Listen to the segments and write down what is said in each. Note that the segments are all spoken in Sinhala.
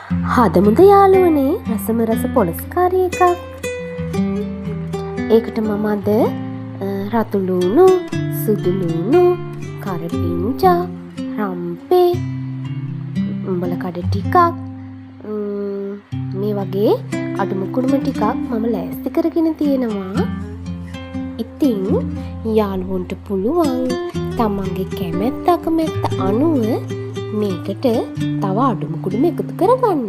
හදමුද යාළුවනේ රසම රස පොළොස් කරි එකක්. ඒකට මම අද රතු ලුණු, සුදු ලුණු, කරපිංචා, රම්පේ, උඹලකඩ ටිකක්, මේ වගේ අඩුම කුඩුම ටිකක් මම ලෑස්ති කරගෙන තියෙනවා. ඉතින් යාළුවන්ට පුළුවන් තමන්ගේ කැමැත්ත අකමැත්ත අනුව මේකට තව අඩුම කුඩුම එකතු කරගන්න.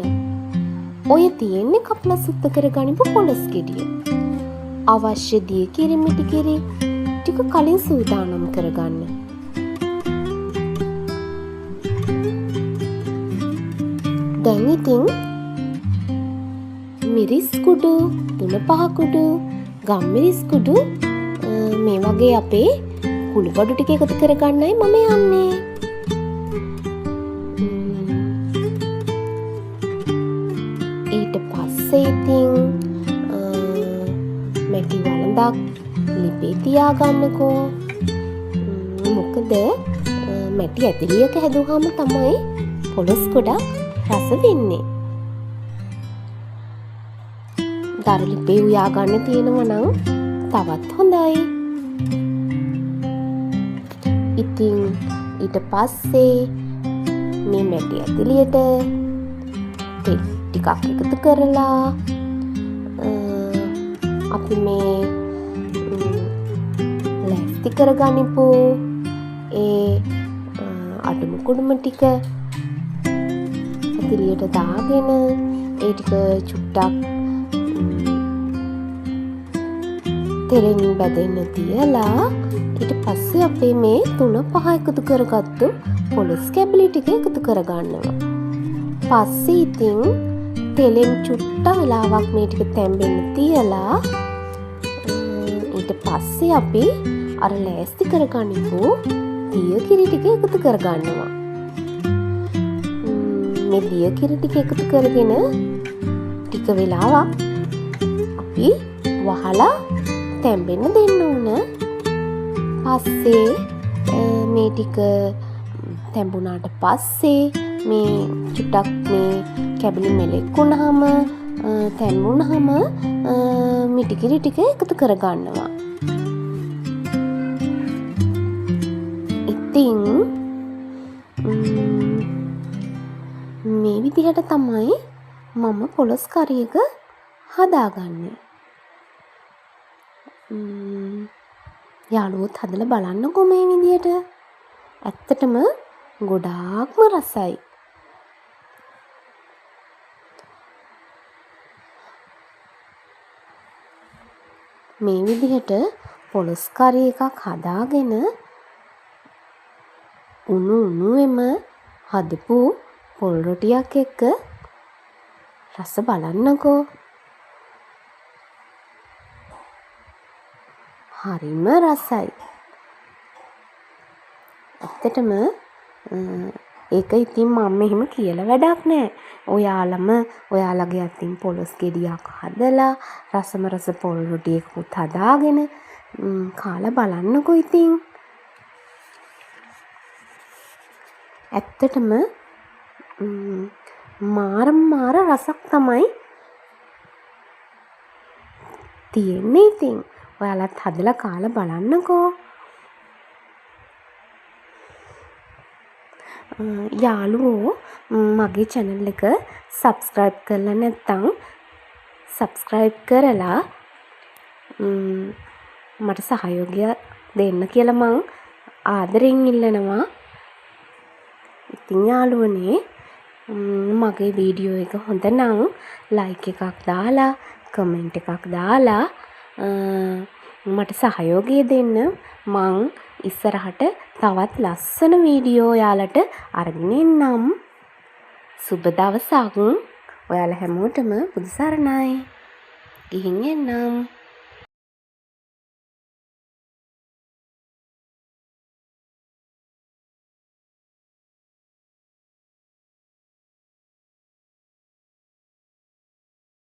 ඔය තියෙන්නේ කපලා සුත්ත කරගනිපු පොළොස් ගෙඩිය. අවශ්‍ය දිය කිරි මිටි කිරි ටික කලින් සූදානම් කරගන්න. දැන් ඉතින් මිරිස් කුඩු, තුන පහ කුඩු, ගම්මිරිස් කුඩු මේ වගේ අපේ කුළු බඩු ටික එකතු කරගන්නයි මම යන්නේ. ඊට පස්සේ ඉතින් මැටි වළඳක් ලිපේ තියාගන්නකෝ. මොකද මැටි ඇතිලියක හැදුවාම තමයි පොළොස් ගොඩක් රස වෙන්නේ. දර ලිපේ උයා ගන්න තියෙනවා නම් තවත් හොඳයි. ඉතින් ඊට පස්සේ මේ මැටි ඇතිලියට තෙල් ටිකක් එකතු කරලා අපි මේ ලෑස්ති කරගනිපු ඒ අඩුම කුඩුම ටික ඇතිලියට දාගෙන ඒ ටික චුට්ටක් තෙලෙන් බැදෙන්න තියලා ඊට පස්සේ අපේ මේ 3-5 එකතු කරගත්තු පොළොස් කැබලි ටික එකතු කරගන්නවා. පස්සේ ඉතින් තෙලෙන් චුට්ට වෙලාවක් මේ ටික තැම්බෙන්න තියලා ඊට පස්සේ අපි අර ලෑස්ති කරගනිපු දිය කිරි ටික එකතු කරගන්නවා. මේ දිය කිරි ටික එකතු කරගෙන ටික වෙලාවක් අපි වහලා තැම්බෙන්න දෙන්න ඕන. පස්සේ මේ ටික තැඹුණාට පස්සේ මේ චුට්ටක් මේ කැබලි මෙලෙක් වුණාම, තැඹුණාම මිටි කිරි ටික එකතු කරගන්නවා. ඉතින් මේ විදිහට තමයි මම පොළොස් කරි එක හදාගන්නේ. යාළුවොත් හදලා බලන්නකෝ මේ විදිහට. ඇත්තටම ගොඩාක්ම රසයි. මේ විදිහට පොළොස් කරි එකක් හදාගෙන උණු උණුවෙම හදපු පොල් රොටියක් එක්ක රස බලන්නකෝ. හරිම රසයි. ඇත්තටම ඒක ඉතින් මම එහෙම කියලා වැඩක් නෑ. ඔයාලම ඔයාලගේ අතින් පොළොස් ගෙඩියක් හදලා රසම රස පොල් රොටි එකකුත් හදාගෙන කාලා බලන්නකෝ ඉතින්. ඇත්තටම මාරම මාර රසක් තමයි තියෙන්නේ ඉතින්. ඔයාලත් හදලා කාලා බලන්නකෝ. යාළුවෝ මගේ channel එක subscribe කරලා නැත්නම් subscribe කරලා මට සහයෝගය දෙන්න කියලා මං ආදරෙන් ඉල්ලනවා. ඉතින් යාළුවනේ මගේ වීඩියෝ එක හොඳ නම් ලයික් එකක් දාලා කමෙන්ට් එකක් දාලා මට සහයෝගය දෙන්න. මං ඉස්සරහට තවත් ලස්සන වීඩියෝ ඔයාලට අරගෙන එන්නම්. සුබ දවසක්. ඔයාලා හැමෝටම බුදු සරණයි. ගිහින් එන්නම්.